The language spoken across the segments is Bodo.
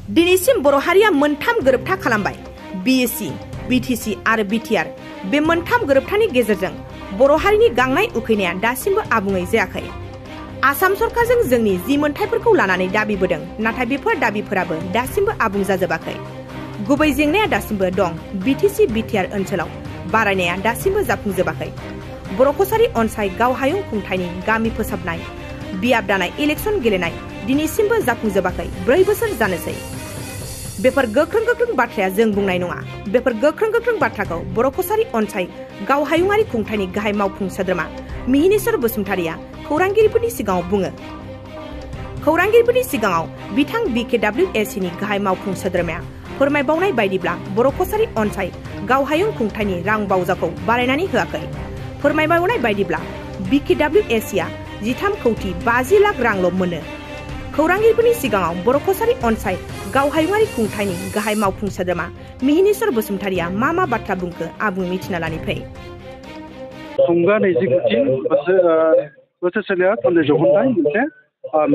दिनैसिम बर' हारिया मोनथाम गोरोबथा खालामबाय बिएसि बिटिसि आरो बिटिआर बे मोनथाम गोरोबथानि गेजेरजों बर' हारिनि गांनाय उखैनाया दासिमबो आबुङै जायाखै आसाम सरकारजों जोंनि जि मोनथायफोरखौ लानानै दाबिबोदों नाथाय बेफोर दाबिफोराबो दासिमबो आबुं जाजोबाखै गुबै जेंनाया दासिमबो दं बिटिसि बिटिआर ओनसोलाव बारायनाया दासिमबो जाफुंजोबाखै बर' कसारी अनसाय गावहायुं खुंथायनि गामि फोसाबनाय बियाब दानाय इलेक्सन गेलेनाय दिनैसिमबो जाफुंजोबाखै 4 बोसोर जानोसै बेफोर गोख्रों बाथ्राया जों बुंनाय नङा बेफोर गोख्रों बाथ्राखौ बर' कसारी अनसाय गावहायुंआरि खुंथायनि गाहाय मावफुं सोद्रोमा मिहिनीश्वर बसुमतारिया खौरांगिरिफोरनि सिगाङाव बुङो खौरांगिरिफोरनि सिगाङाव बिथां BKWSC नि गाहाय मावफुं सोद्रोमाया फोरमायबावनाय बायदिब्ला बर' कसारी अनसाय गावहायुं खुंथायनि रां बावजाखौ बारायनानै होआखै फोरमायबावनाय बायदिब्ला BKWSC आ 13 कौटि 50 लाख रांल' मोनो खौरांगिरिफोरनि सिगाङाव बर' कसारी अनसाय गावहायुंआरि खुंथायनि गाहाय मावफुं सोद्रोमा मिहिनीश्वर बसुमतारिया मा बाथ्रा बुंखो आबुं मिथिना लानि फै खुंगा 20 कौटि बोसोरसेलिया थुनलाइ जौखोन्दाय मोनसे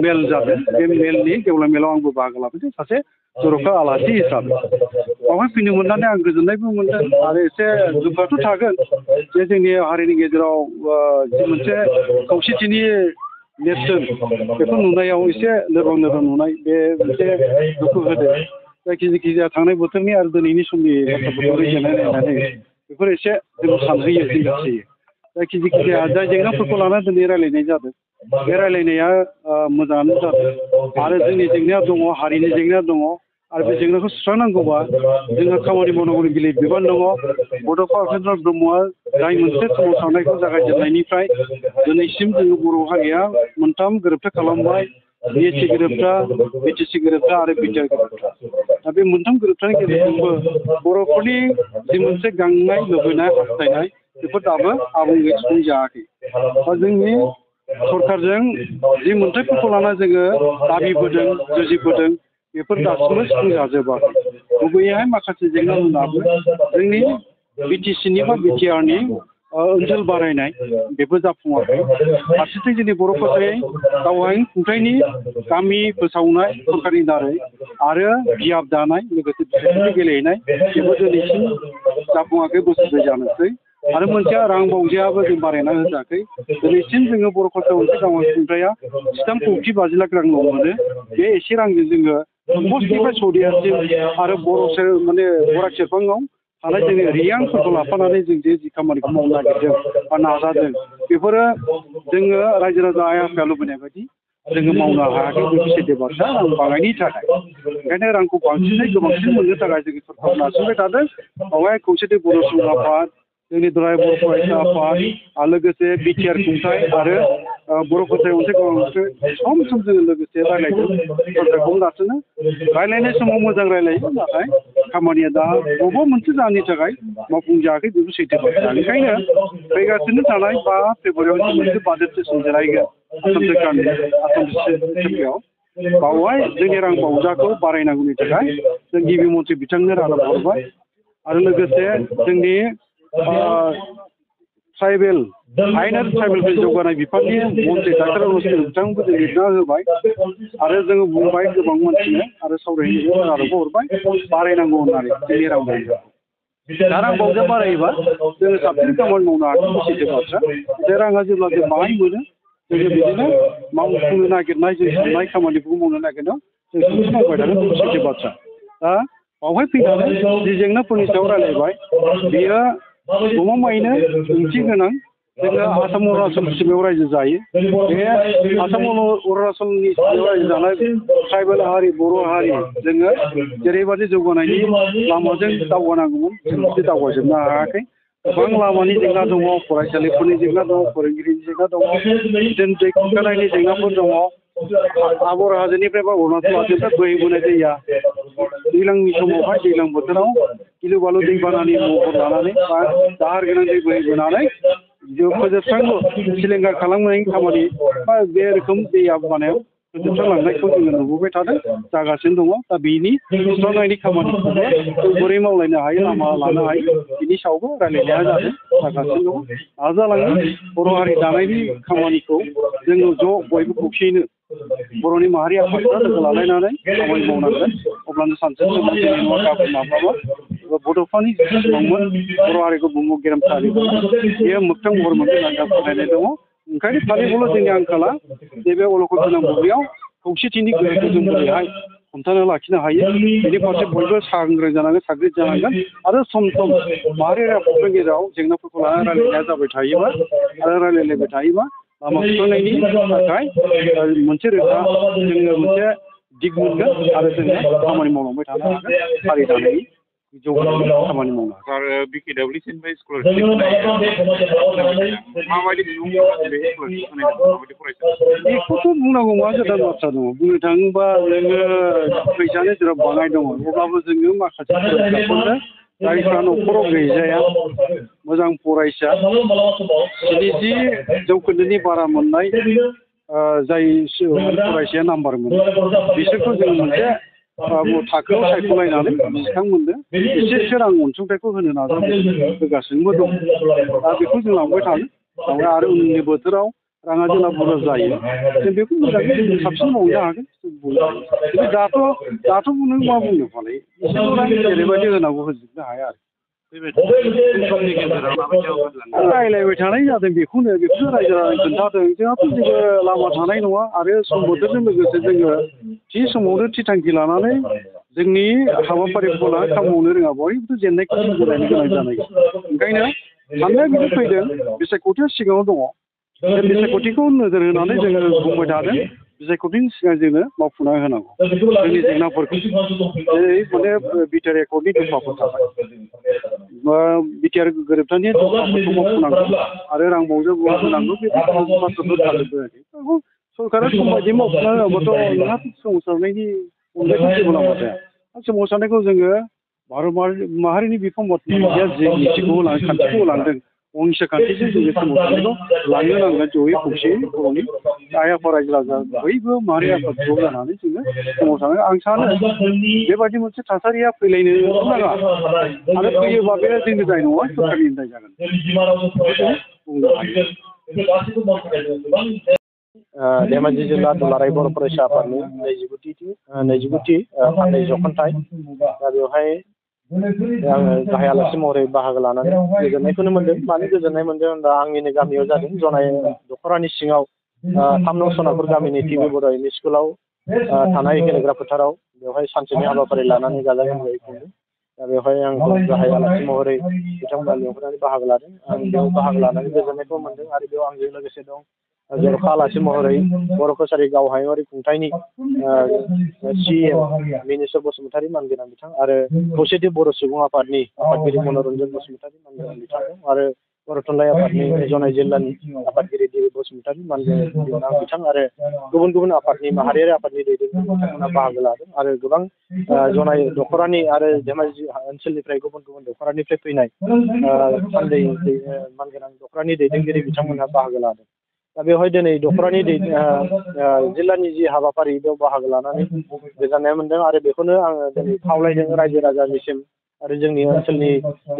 मेल जादों बे मेलनि गेवलां मेलाव आंबो बाहागो लाफैदों सासे जर'खा आलासि हिसाबै बावहाय फैनो मोननानै आं गोजोननायबो मोनदों आरो एसे दुखुआथ' थागोन जे जोंनि हारिनि गेजेराव जि मोनसे खौसेथिनि नेरसोन बेखौ नुनायाव एसे लोरबां नुनाय बे मोनसे दुखु होदों जायखिजाया थांनाय बोथोरनि आरो दिनैनि समनि बाथ्राफोरखौ रुजुनाय नायनानै बेफोर एसे जोंखौ सानहोयो जिंगासियो जायखिजाया जाय जेंनाफोरखौ लानानै दिनै रायलायनाय जादों बे रायलायनाया मोजाङानो जादों आरो जोंनि जेंनाया दङ हारिनि जेंनाया दङ आरो बे जेंनाखौ सुस्रांनांगौबा जोंहा खामानि मावनांगौनि गिलिर बिबान दङ बड'फा उपेन्द्र ब्रह्मआ जाय मोनसे सोमावसारनायखौ जागायजेननायनिफ्राय दिनैसिम जोङो बर' हारिया मोनथाम गोरोबथा खालामबाय बिएसि गोरोबथा बिटिसि गोरोबथा आरो बिटिआर गोरोबथा दा बे मोनथाम गोरोबथानि गेजेरजोंबो बर'फोरनि जि मोनसे गांनाय लुबैनाय हास्थायनाय बेफोर दाबो आबुङै सुफुंजायाखै दा जोंनि सरकारजों जि मोनथायफोरखौ लाना जोङो दाबिबोदों जुजिबोदों बेफोर दासिमबो सुफुंजाजोबाखै गुबैयैहाय माखासे जेंनाफोराबो जोंनि बिटिसिनि बा बिटिआरनि ओनसोल बारायनाय बेबो जाफुङाखै फारसेथिं जोंनि बर' कसारी गावहायुं खुंथायनि गामि फोसावनाय सरकारनि दारै आरो बियाब दानाय लोगोसे बिसायख'थि गेलेहैनाय बेबो दिनैसिम जाफुङाखै बोसोरब्रै जानोसै आरो मोनसेया रां बावजायाबो जों बारायना होजायाखै दिनैसिम जोङो बर' कसारी अनसाय गावहायुं खुंथाया 13 कौटि 50 लाख रांल' मोनो बे एसे रांजों जोङो पस्टनिफ्राय सौदियासिम आरो माने बराक सेरफाङाव थानाय जोंनि रियांफोरखौ लाफानानै जों जि खामानिखौ मावनो नागिरदों बा नाजादों बेफोरो जोङो रायजो राजा आइ आफाया लुबैनाय बायदि जोङो मावनो हायाखै बे सैथो बाथ्रा रां बाङायनि थाखाय ओंखायनो रांखौ गोबांसिन मोननो थाखाय जोंनि सरकार नाजाबाय थादों बावहाय खौसेथि बर' सुबुं आफाद जोंनि दुलाराय बर' फरायसा आफाद आरो लोगोसे बिटिआर खुंथाय आरो बर' कसारी अनसाय गावहायुं सम जोङो लोगोसे रायलायदों सरकारखौ नारसिनो रायलायनाय समाव मोजां रायलायो नाथाय खामानिया दा बबेबा मोनसे जाहोननि थाखाय मावफुंजायाखै बेबो सैथो बाथ्रा ओंखायनो फैगासिनो थानाय 5 फेब्रुवारियाव मोनसे बाजेट सेसन जिरायगोन आसाम सरकारनि आसाम सोरखाराव बावहाय जोंनि रां बावजाखौ बारायनांगौनि थाखाय जों गिबि मन्थ्रि बिथांनो रादाब हरबाय आरो लोगोसे जोंनि ट्राइबेल आयेनारि ट्राइबेलफोर जौगानाय बिफाननि मन्थ्रि डाक्टार अनुज बिथांखौबो जों लिरना होबाय आरो जोङो बुंबाय गोबां मानसिनो आरो सावरायनो रादाबखौ हरबाय बारायनांगौ होननानै जोंनि रां बावजा दा रां बावजा बारायोबा जोङो साबसिन खामानि मावनो हागोन सैथो बाथ्रा बे राङा जेब्ला जों बाहाय मोनो जोङो बिदिनो मावफुंनो नागिरनाय जों साननाय खामानिफोरखौ मावनो नागिरनायाव जों साबसिन मावबाय थागोन बे सैथो बाथ्रा दा बावहाय फैनानै जि जेंनाफोरनि सायाव रायलायबाय बेयो गमामायैनो ओंथि गोनां जोङो आसाम अरुणाचल सिमायाव रायजो जायो बे आसाम अरुणाचलनि सिमायाव रायजो जानाय ट्राइबेल हारि बर' हारि जोङो जेरैबायदि जौगानायनि लामाजों दावगानांगौमोन जों बिदि दावगाजोबनो हायाखै गोबां लामानि जेंना दङ फरायसालिफोरनि जेंना दङ फोरोंगिरिनि जेंना दङ बिदिनो दै खुरखानायनि जेंनाफोर दङ आबर हाजोनिफ्राय बा अरुणाचल हाजोनिफ्राय बोहैबोनाय दैया दैज्लांनि समावहाय दैज्लां बोथोराव गिलु बालु दैबानानि महर लानानै बा दाहार गोनां दै बोहैबोनानै फोजोबस्रांनो सिलिंखार खालामनायनि खामानि बा बे रोखोम दै आबादाव फोजोबस्रांलांनायखौ जोङो नुबोबाय थादों जागासिनो दङ दा बेनि सुस्रांनायनि खामानिखौबो जों बोरै मावलायनो हायो लामा लानो हायो बिनि सायावबो रायलायनाया जागासिनो दङ नाजालाङो बर' हारि दानायनि खामानिखौ जोङो ज' बयबो खौसेयैनो बर'नि माहारि आफादफ्रा लोगो लालायनानै खामानि मावनांगोन अब्लानो सानसे समाव जोंनि गाबोन माब्लाबा बड'फानि सिमांमोन बर' हारिखौ बुहुमाव गेरेमसा बेयो मोगथां महर मोनगोन होनना फोथायनाय दङ ओंखायनो खालिबोल' जोंनि आंखाला नैबे अलखद गोनां बुब्लियाव खौसेथिनि गोहोखौ जों बोरैहाय हमथाना लाखिनो हायो बेनि फारसे बयबो सांग्रां जानांगोन साग्रिद जानांगोन आरो सम सम माहारियारि आफादफोरनि गेजेराव जेंनाफोरखौ लानानै रायलायनाया जाबाय थायोबा आरो रायलायलायबाय थायोबा लामा सुस्रांनायनि थाखाय मोनसे रोखा जोङो मोनसे दिग मोनगोन आरो जोङो खामानि मावलांबाय थानो हागोन हारि दानायनि जौगानायनि खामानि मावनो हागोन। आरो बिकेडब्लिउसिनिफ्राय स्कलारशिप माबायदि बेखौथ' बुंनांगौ मा गोदान बाथ्रा दङ बुंनो थाङोबा जोङो फैसानि जेराव बाङाय दङ अब्लाबो जोङो माखासे फरायसाफोरनो जायफ्रा न'खराव गैजाया मोजां फरायसा 70 जौखोन्दोनि बारा मोननाय जाय फरायसाया नाम्बार मोनो बिसोरखौ जों मोनसे थाखोआव सायख'लायनानै बिथांमोननो एसे रां अनसुंथाइखौ होनो होगासिनोबो दं दा बेखौ जों लांबाय थागोन आरो उननि बोथोराव राङा जेब्ला बुरजा जायो जों बेखौ मोजाङै साबसिन मावनो हागोन खिन्थु दाथ' नों मा बुंनो फालाय एसेल' रां जेरैबायदि होनांगौ होजोबनो हाया आरो रायलायबाय थानाय जादों बेखौनो रायजो राजानो खोन्थादों जोंहाथ' जेबो लामा थानाय नङा आरो सम बोथोरजों लोगोसे जोङो थि समावनो थि थांखि लानानै जोंनि हाबाफारिखौ लानानै खामानि मावनो रोङा बयबो जेननायखौ जों गरायनो गोनां जानाय ओंखायनो साननाया बिदि फैदों बिसायख'थिया सिगाङाव दङ बे बिसायख'थिखौ नोजोर होनानै जोङो बुंबाय थादों बिसायख'थिनि सिगां जोङो मावफुंना होनांगौ जोंनि जेंनाफोरखौ जेरै माने बिटिआर एकर्डनि दफाफोर थाबाय बिटिआर गोरोबथानि दफाफोरखौ मावफुंनांगौ आरो रां बावजा होनांगौ बे बाथ्राफोर थाजोबबाय सरकारा सम बायदि मावफुंना होआबाथ' नोंहा सोमावसारनायनि अनगायै जेबो लामा थाया सोमावसारनायखौ जोङो भारत माहारिनि बिफां बाथ्राया जे नीतिखौ खान्थिखौ लांदों अहिंसा खान्थिजों जोङो सोमावसारनायखौ लांनो नांगोन जयै खौसेयै बर'नि आइ आफा रायजो राजा बयबो माहारि आफाद ज' जानानै जोङो सोमावसारनाय आं सानो बेबायदि मोनसे थासारिया फैलायनो नाङा आरो फैयोबा बे जोंनि दाय नङा सरकारनि दाय जागोन बुंनो हायो। धेमाजि जिल्ला दुलाराय बर' फरायसा आफादनि 29थि फान्नाय जख'न्थाइ दा बेवहाय आङो गाहाय आलासि महरै बाहागो लानानै गोजोननायखौनो मोन्दों मानो गोजोननाय मोन्दों होनबा आंनिनो गामियाव जादों जनाय दख'रानि सिङाव 3 नं सनापुर गामिनि टिबि बर' एम इ स्कुलाव थानाय गेलेग्रा फोथाराव बेवहाय सानसेनि हाबाफारि लानानै गाजा गोमजायै खुंदों दा बेवहाय आं गाहाय आलासि महरै बिथांमोना लिंहरनानै बाहागो लादों आं बेयाव बाहागो लानानै गोजोननायखौ मोन्दों आरो बेयाव आंजों लोगोसे दं जर'खा आलासि महरै बर' कसारि गाव हायुङारि खुंथायनि CM मिनेस्वर बसुमतारी मानगोनां बिथां आरो खौसेथि बर' सुबुं आफादनि आफादगिरि मनरन्जन बसुमतारी मानगोनां बिथां दं आरो बर' थुनलाइ आफादनि जनाय जिल्लानि आफादगिरि दिलीप बसुमतारी मानगोनां बिथां आरो गुबुन गुबुन आफादनि माहारियारि आफादनि दैदेनगिरि बिथांमोना बाहागो लादों आरो गोबां जनाय दख'रानि आरो धेमाजि ओनसोलनिफ्राय गुबुन गुबुन दख'रानिफ्राय फैनाय सान्दै मानगोनां दख'रानि दैदेनगिरि बिथांमोनहा बाहागो लादों दा बेवहाय दिनै दख'रानि जिल्लानि जि हाबाफारि बेयाव बाहागो लानानै गोजोननाय मोन्दों आरो बेखौनो आङो दिनै खावलायदों रायजो राजानिसिम आरो जोंनि ओनसोलनि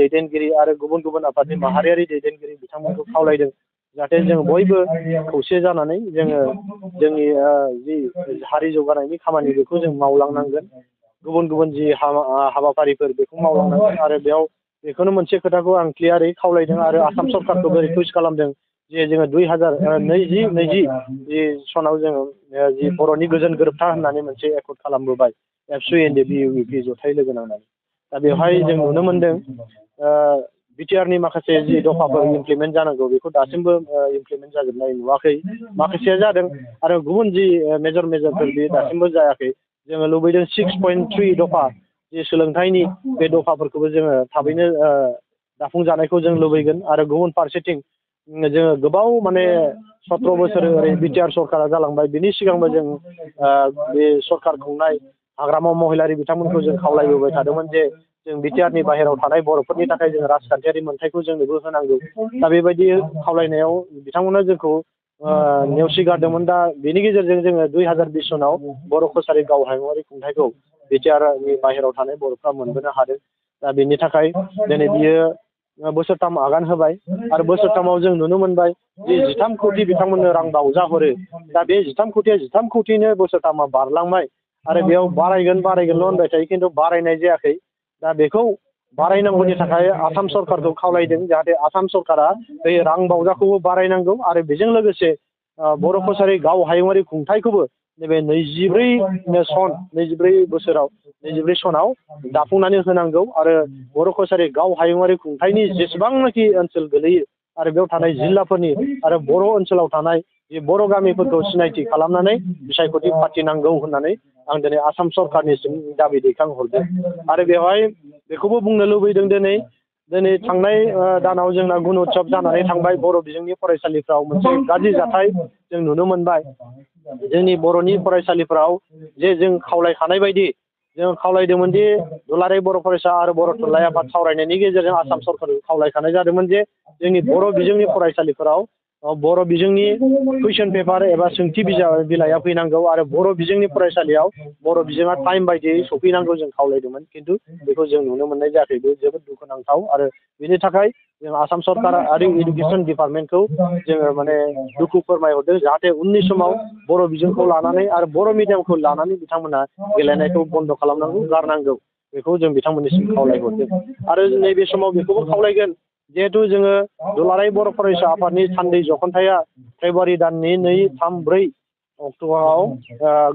दैदेनगिरि आरो गुबुन गुबुन आफादनि माहारियारि दैदेनगिरि बिथांमोनखौ खावलायदों जाहाथे जों बयबो खौसे जानानै जोङो जोंनि जि हारि जौगानायनि खामानि बेखौ जों मावलांनांगोन गुबुन गुबुन जि हाबाफारिफोर बेखौ मावलांनांगोन आरो बेयाव बेखौनो मोनसे खोथाखौ आं क्लियारै खावलायदों आरो आसाम सरकारखौबो रिकुवेस्ट खालामदों जे जोङो 2020 जि सनाव जोङो जि बर'नि गोजोन गोरोबथा होननानै मोनसे एकर्ड खालामबोबाय एबसु NDP जथाय लोगो नांनानै दा बेवहाय जों नुनो मोन्दों बिटिआरनि माखासे जि दफाफोर इमप्लिमेन्ट जानांगौ बेखौ दासिमबो इमप्लिमेन्ट जाजोबनाय नुवाखै माखासेया जादों आरो गुबुन जि मेजरफोर बे दासिमबो जायाखै जोङो लुबैदों 6.3 दफा जि सोलोंथाइनि बे दफाफोरखौबो जोङो थाबैनो दाफुंजानायखौ जों लुबैगोन आरो गुबुन फारसेथिं जोङो गोबाव माने 17 बोसोर ओरै बिटिआर सरकारा जालांबाय बिनि सिगांबो जों बे सरकार खुंनाय हाग्रामा महिलारि बिथांमोनखौ जों खावलायबोबाय थादोंमोन जे जों बिटिआरनि बाहेरायाव थानाय बर'फोरनि थाखाय जों राजखान्थियारि मोनथायखौ जोंनोबो होनांगौ दा बेबायदि खावलायनायाव बिथांमोना जोंखौ नेवसिगारदोंमोन दा बेनि गेजेरजों जोङो 2020 सनाव बर' कसारि गाव हायुङारि खुंथायखौ बिटिआरनि बाहेरायाव थानाय बर'फ्रा मोनबोनो हादों दा बेनि थाखाय दिनै बियो बोसोरथाम आगान होबाय आरो बोसोरथामाव जों नुनो मोनबाय जे 13 कोटि बिथांमोननो रां बावजा हरो दा बे 13 कोटिनो बोसोरथामा बारलांबाय आरो बेयाव बारायगोनल' होनबाय थायो खिन्थु बारायनाय जायाखै दा बेखौ बारायनांगौनि थाखाय आसाम सरकारखौ खावलायदों जाहाथे आसाम सरकारा बे रां बावजाखौबो बारायनांगौ आरो बेजों लोगोसे बर' कसारी गाव हायुङारि खुंथायखौबो नैबे 24 बोसोराव 24 सनाव दाफुंनानै होनांगौ आरो बर' कसारी गाव हायुङारि खुंथायनि जेसेबांनाखि ओनसोल गोलैयो आरो बेयाव थानाय जिल्लाफोरनि आरो बर' ओनसोलाव थानाय जे बर' गामिफोरखौ सिनायथि खालामनानै बिसायख'थि फाथिनांगौ होननानै आं दिनै आसाम सरकारनिसिम दाबि दैखांहरदों आरो बेवहाय बेखौबो बुंनो लुबैदों दिनै थांनाय दानाव जोंना गुन उत्सब जानानै थांबाय बर' बिजोंनि फरायसालिफ्राव मोनसे गाज्रि जाथाय जों नुनो मोनबाय जोंनि बर'नि फरायसालिफ्राव जे जों खावलायखानाय बायदि जों खावलायदोंमोन दि दुलाराय बर' फरायसा आरो बर' थुनलाइ आफाद सावरायनायनि गेजेरजों आसाम सरकारखौ खावलायखानाय जादोंमोन जे जोंनि बर' बिजोंनि फरायसालिफोराव बर' बिजोंनि कुइसन पेपार एबा सोंथि बिलाइया फैनांगौ आरो बर' बिजोंनि फरायसालियाव बर' बिजोङा टाइम बायदियै सफैनांगौ जों खावलायदोंमोन खिन्थु बेखौ जों नुनो मोननाय जायाखै बे जोबोद दुखुनांथाव आरो बेनि थाखाय जों आसाम सरकार आरो इडुकेसन डिपार्टमेन्टखौ जोङो माने दुखु फोरमायहरदों जाहाथे उननि समाव बर' बिजोंखौ लानानै आरो बर' मिडियामखौ लानानै बिथांमोना गेलेनायखौ बन्द' खालामनांगौ गारनांगौ बेखौ जों बिथांमोननिसिम खावलायहरदों आरो नैबे समाव बेखौबो खावलायगोन जिहेतु जोङो दुलाराय बर' फरायसा आफादनि सानदै जख'न्थाया फेब्रुवारि दाननि 2, 3, 4 अक्ट'आव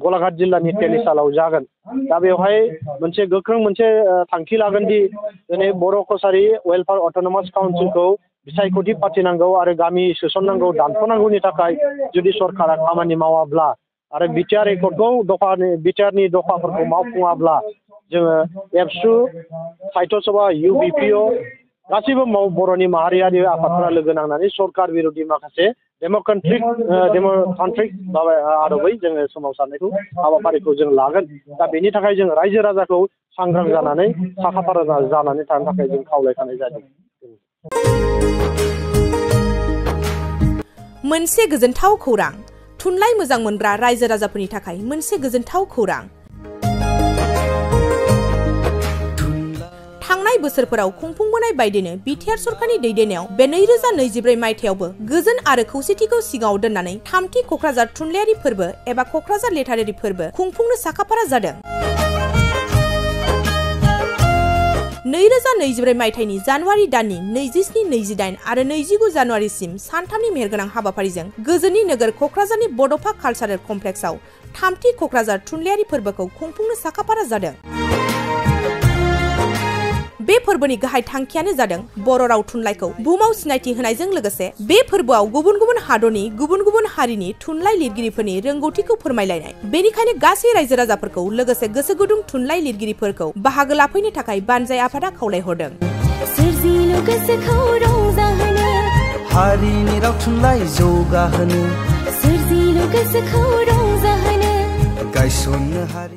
गलाघाट जिल्लानि तेलिसालाव जागोन दा बेवहाय मोनसे गोख्रों मोनसे थांखि लागोन दि दिनै बर' कसारी वेलफेयार अट'नमास काउन्सिलखौ बिसायख'थि फाथिनांगौ आरो गामि सोसननांगौ दानख'नांगौनि थाखाय जुदि सरकारा खामानि मावाब्ला आरो बिटिआर रेकर्डखौ बिटिआरनि दफाफोरखौ मावफुङाब्ला जोङो एबसु साहित्य सभा UBPO गासैबो बर'नि माहारियारि आफादफोरा लोगो नांनानै सरकार बिर'धि माखासे डेम'क्रेटिक आदबै जोङो सोमावसारनायखौ हाबाफारिखौ जों लागोन दा बेनि थाखाय जों रायजो राजाखौ सांग्रां जानानै साखाफारा जानानै थानो थाखाय जों खावलायखानाय जादों। मोनसे गोजोनथाव खौरां थुनलाइ मोजां मोनग्रा रायजो राजाफोरनि थाखाय मोनसे गोजोनथाव खौरां थांनाय बोसोरफोराव खुंफुंबोनाय बायदिनो बिटिआर सरकारनि दैदेननायाव बे 2024 मायथाइयावबो गोजोन आरो खौसेथिखौ सिगाङाव दोननानै थामथि क'क्राझार थुनलाइयारि फोरबो एबा क'क्राझार लिटारेरि फोरबो खुंफुंनो साखाफारा जादों। 2024 मायथाइनि जानुवारि दाननि 27, 28 आरो 29 जानुवारिसिम सानथामनि मेहेरगोनां हाबाफारिजों गोजोननि नोगोर क'क्राझारनि बड'फा कालचारेल कमप्लेक्सआव थामथि क'क्राझार थुनलाइयारि फोरबोखौ खुंफुंनो साखाफारा जादों। बे फोरबोनि गाहाय थांखियानो जादों बर' राव थुनलाइखौ बुहुमाव सिनायथि होनायजों लोगोसे बे फोरबोआव गुबुन गुबुन हादरनि गुबुन गुबुन हारिनि थुनलाइ लिरगिरिफोरनि रोंगौथिखौ फोरमायलायनाय बेनिखायनो गासै रायजो राजाफोरखौ लोगोसे गोसो गुदुं थुनलाइ लिरगिरिफोरखौ बाहागो लाफैनो थाखाय बानजाय आफादा खावलायहरदों। हारिनि राव थुनलाइ जौगाहोनो गायसननो हारि